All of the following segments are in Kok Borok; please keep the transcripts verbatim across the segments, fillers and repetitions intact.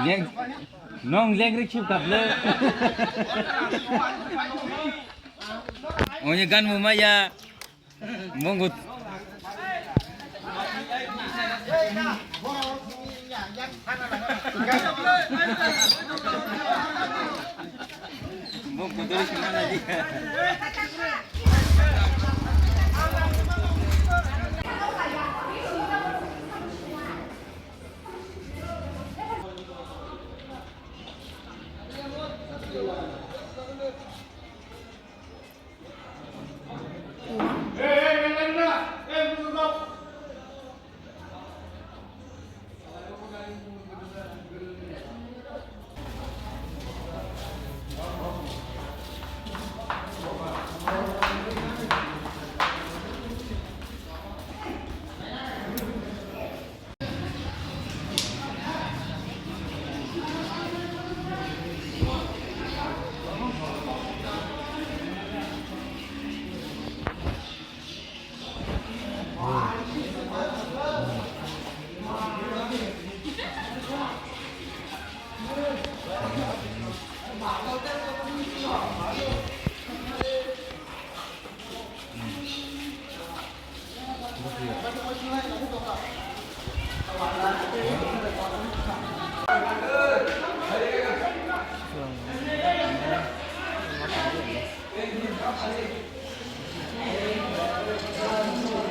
Leng, nong leng ri khip kap le. Onye gan mu maya. Mongo. Mongo dori kemana dia?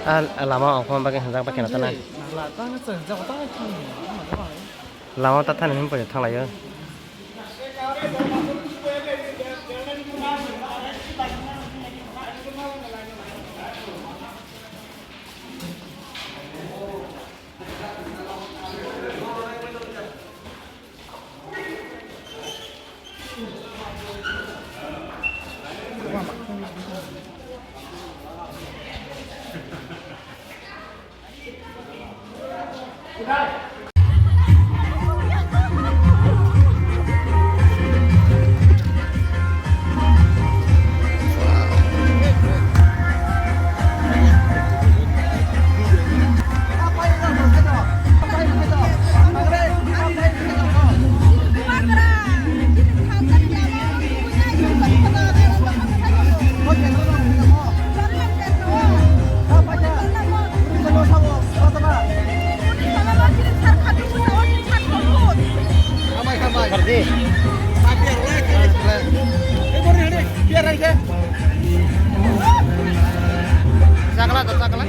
Ah, lama ongkhorma bagwi hwnjak bai kheno tana. Lama ta thani hwn poito thanglaio. Chakla to chakla.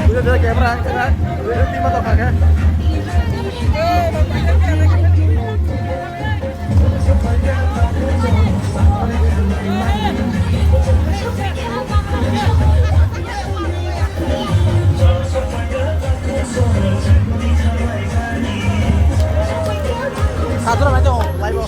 Udah, udah, camera, camera. Udah, tim apa, Kak, ya? Atura nai tongo, live o.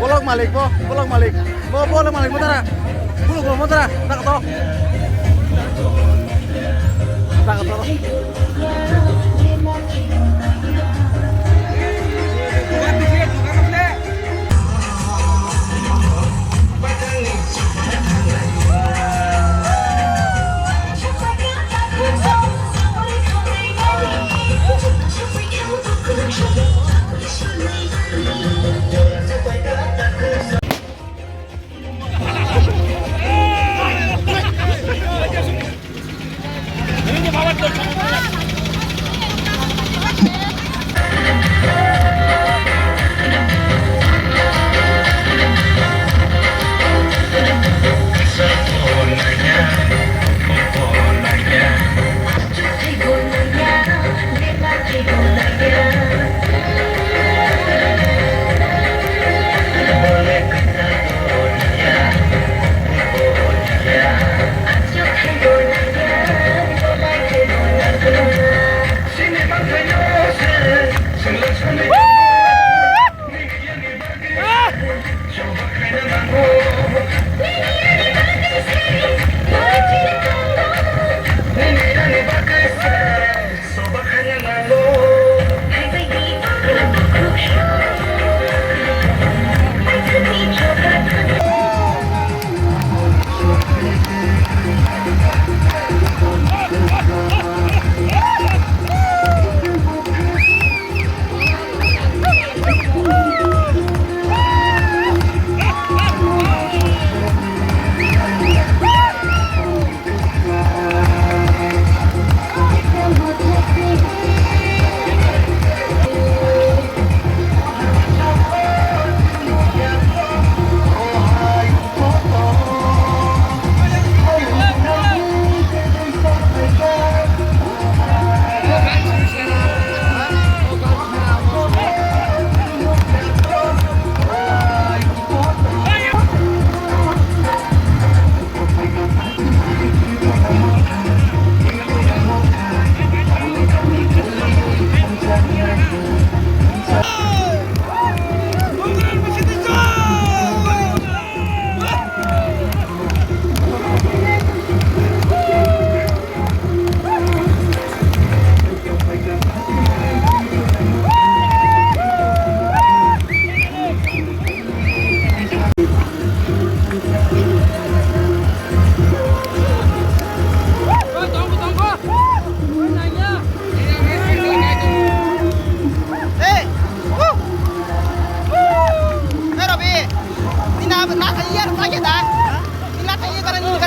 Bolok malik bo, bolok malik. Bo, bolok malik bo tara. Bolok bo tara. Tak to. Tak to.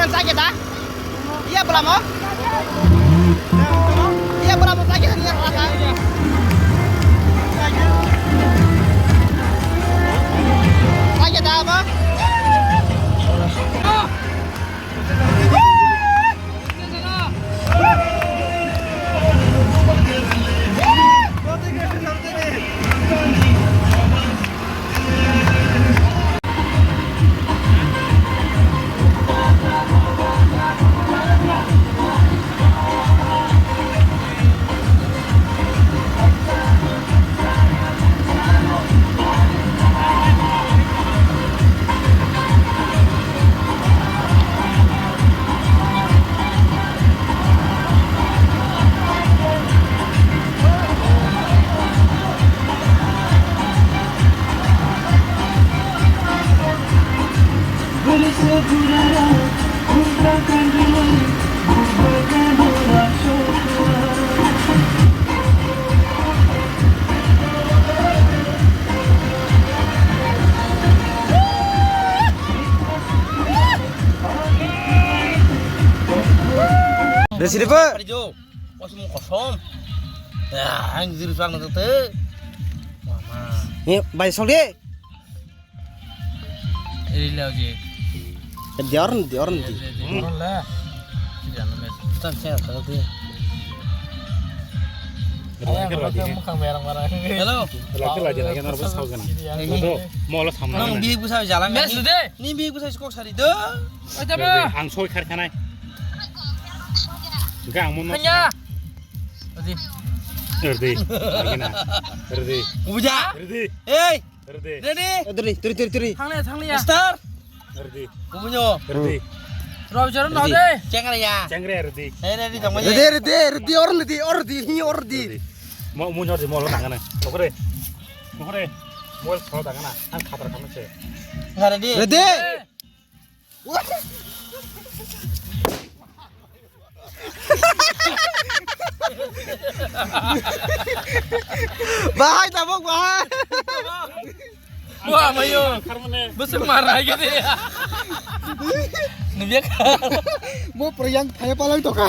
Sakit ah? Iya, berapa? Iya, berapa sakit? Iya, berapa? Sakit apa? Desi depa. Kosong kosong. Ya, ang jiri sang nang te. Mama. Ni bai sok de. Iri lagi. Dior, dior ni. Orang lah. Tidak ada mes. Tak saya kalau dia. Hello. Lagi lagi lagi narbo sao gana. Ini. Mau lah sama. Nang bi busa jalan. Mes de. Ni bi busa skok sari de. Ang soi khar khanai. Ga ang mon. Hanya. Rdi. Rdi. Lagi na. Rdi. Buja. Rdi. Hey. Rdi. Ready. Rdi. Turi turi turi. Thanglia thanglia. Star. Rdi. Kumunyo. Rdi. Rau jaran no de. Chengre ya. Chengre rdi. Hey ready tong. Rdi rdi rdi or rdi or rdi hi or rdi. Mo munyo rdi mo lo tangana. Okre. Okre. Mo lo tangana. Ang khatar khamse. Ready. Ready. Bahai tabok bahai. Wah, mayo. Besok marah gitu ya. Nubia. Mo priang thaya palang toka.